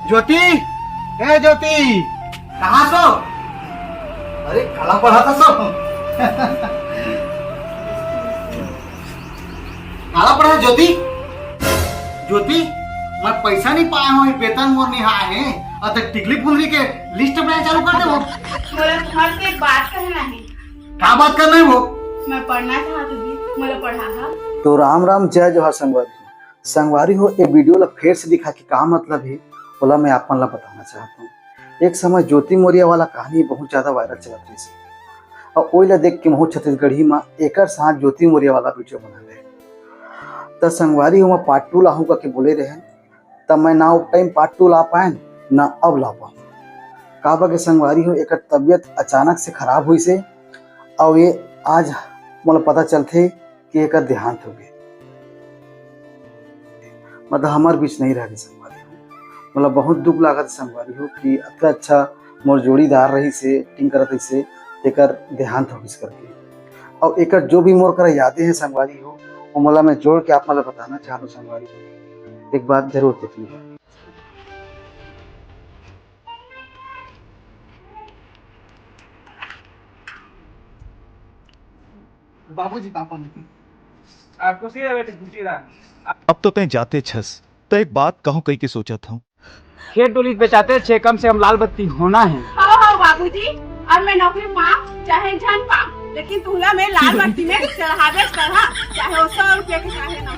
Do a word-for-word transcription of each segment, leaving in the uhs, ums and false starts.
ज्योति, ए ज्योति, कहाँ सो? अरे, काला पढ़ा था सो। काला पढ़ा ज्योति? ज्योति, मैं पैसा नहीं पाया हूँ, ये वेतन मोर नहीं आए हैं, और तक टिकली फुलरी के लिस्ट बनाए चालू कर दे वो। मोला तुम्हारे से एक बात कहना है। का बात करना है वो? मैं पढ़ना चाहत हूँ जी, मोला पढ़ा हा। तो राम राम, जय जोहार संगवारी। संगवारी हो, ए वीडियो ला फेर से दिखा के का मतलब हे, ओला मैं आप मन ला बताना चाहत हूँ। एक समय ज्योति मौर्य वाला कहानी बहुत ज्यादा वायरल चलत रहिस हे, और ओई ला देख के महू छत्तीसगढ़ी मा एकर साथ ज्योति मौर्य वाला वीडियो बना ले। त संगवारी हो, मैं पार्ट टू लाहूँ करके बोले रहे, त मैं ना ओ टाइम पार्ट टू ला पाएन, ना अब ला पाऊँ। काबर के संगवारी हो, एकर तबीयत अचानक से खराब होइस हे, अउ ये आज मोला पता चलथे कि एकर देहांत हो गए। मतलब हमर बीच नहीं रह गए संगवारी हो। मतलब बहुत दुख लागत हे संगवारी हो कि अतना अच्छा मोर जोड़ीदार रहिस हे, टीम करत रहिस हे, तेकर देहांत हो गइस करके। अउ एकर जो भी मोर करा यादें हैं संगवारी हो, वो मोला मैं जोड़ के आप मन ला बताना चाहत हूँ संगवारी हो। एक बार जरूर देख लीजिए। बाबूजी पापा ने। आपको सीधा बेटे घुसी रहा। अब तो तैं जाते छस, त एक बात कहूँ कहिके सोचत हूँ। खेत डोली बेचाते छे, कम से कम लाल बत्ती होना है। हो, हो बाबूजी, अब मैं नौकरी पाऊँ चाहे झन पाऊँ, लेकिन तुला मैं लाल बत्ती में चढ़ाबे चढ़ा, चाहे वो सौ रुपया के चाहे ना हो।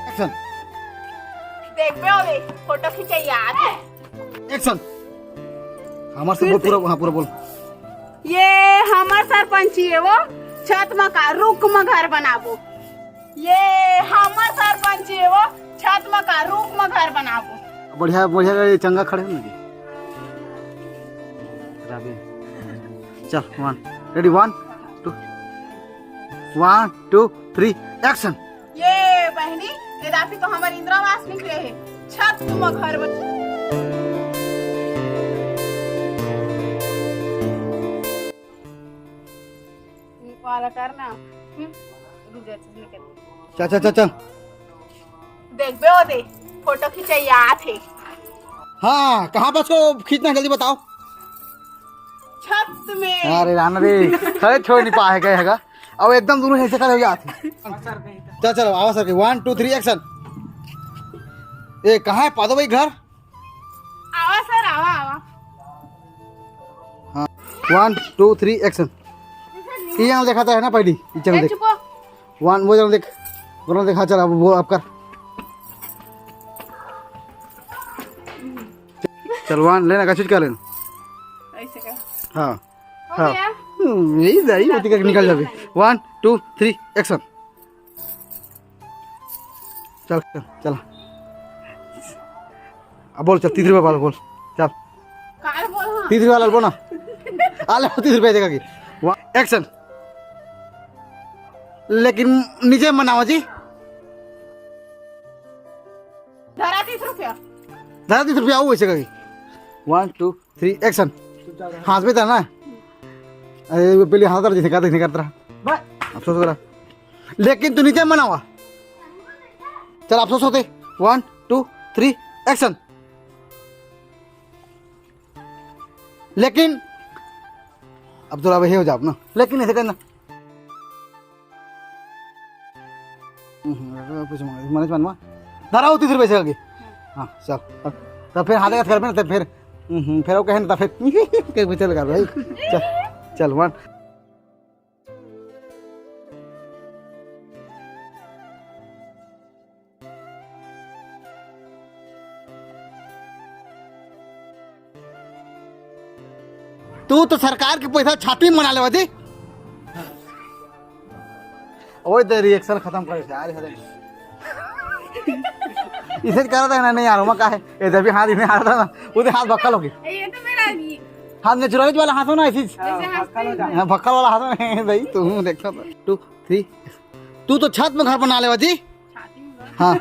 एक्शन। देखबे ओले, फोटो खिंचैया आथे। एक्शन। हमर से फिर बोल, से। पूरा, हाँ, पूरा बोल। ये हमर सरपंची हे वो, छत म का रुख म घर बनाबो। ये हमर सरपंची हे वो, छत म का रुख म घर बनाबो। बढ़िया, बढ़िया, ये चंगा खड़े हो ना जी। राबे। चल, वन। Ready, one, two। One, two, three, action। ये बहनी, ये राती तो हमर इंदिरा आवास निकले हे। छत तुम घर बन- वाला करना। हम्म, रुक जा, चीज निकल। चल, चल, चल, चल। देखबे ओदे, फोटो खिंचैया आथे। हाँ, कहाँ पे उसको खींचना है, जल्दी बताओ। छत में। अरे राना रे, खड़े छोड़ नहीं पाए गए हैगा। अब एकदम दोनों ऐसे खड़े हो जाते। चल, चलो, आवा सर के। One, two, three, action। ए, कहाँ है पादो भाई घर? आवा सर, आवा, आवा। हाँ, one, two, three, action। ये यहाँ देखा था है ना पहली, ये चैनल ए, देख। चुप हो। One, वो चैनल देख, वो चैनल देख, हाँ, चल, अब वो आप कर। चल, one, लेना का चीज क्या लेना? ऐसे का? हाँ। हो हाँ। गया? हम्म, यही जा, यही होती करके निकल जाबे। One, two, three, action। चल, चल, चल। अब बोल, चल, तीस रुपया वाला बोल। चल। काल बोल, हाँ। तीस रुपया वाला बोल ना। आ ले, तीस रुपया देगा कि? One, action। लेकिन नीचे मनावा जी। धरा तीस रुपया। धरा तीस रुपया, आओ ऐसे करके। One, two, three, action। हाँस भी था ना। अरे, वो पहले हाँस रहा, जैसे करते, नहीं करता रहा। बस। अफसोस हो रहा। लेकिन तू नीचे मनावा। चल, अफसोस होते। One, two, three, action। लेकिन अब थोड़ा वही हो जाओ ना, लेकिन ऐसे करना। हम्म, कुछ मांगे, मने मनवा। धरा हो तीस रुपया से आगे। हाँ, चल। तब फिर हाथ हाथ कर ना, तब फिर, हम्म, फिर वो कहे ना, तब फिर कहीं पीछे लगा भाई। चल, चल, वन। तू तो सरकार के पैसा छाती में बना लेवा जी। ओए, दे रिएक्शन खत्म करे से, अरे, अरे। इसे कह रहा था ना, नहीं यार, मैं का है? ये जब भी हाथ इन्हें आ रहा था ना, उधर हाथ भक्कल हो गई। ये तो मेरा नहीं। हाथ नेचुरल वाला हाथ हो ना, ऐसी। जैसे हंसते हैं। हाँ, भक्कल वाला हाथ हो ना, भाई, तू देखता था। Two, three। तू तो छत में घर बना लेवा जी। छाती में घर। हाँ।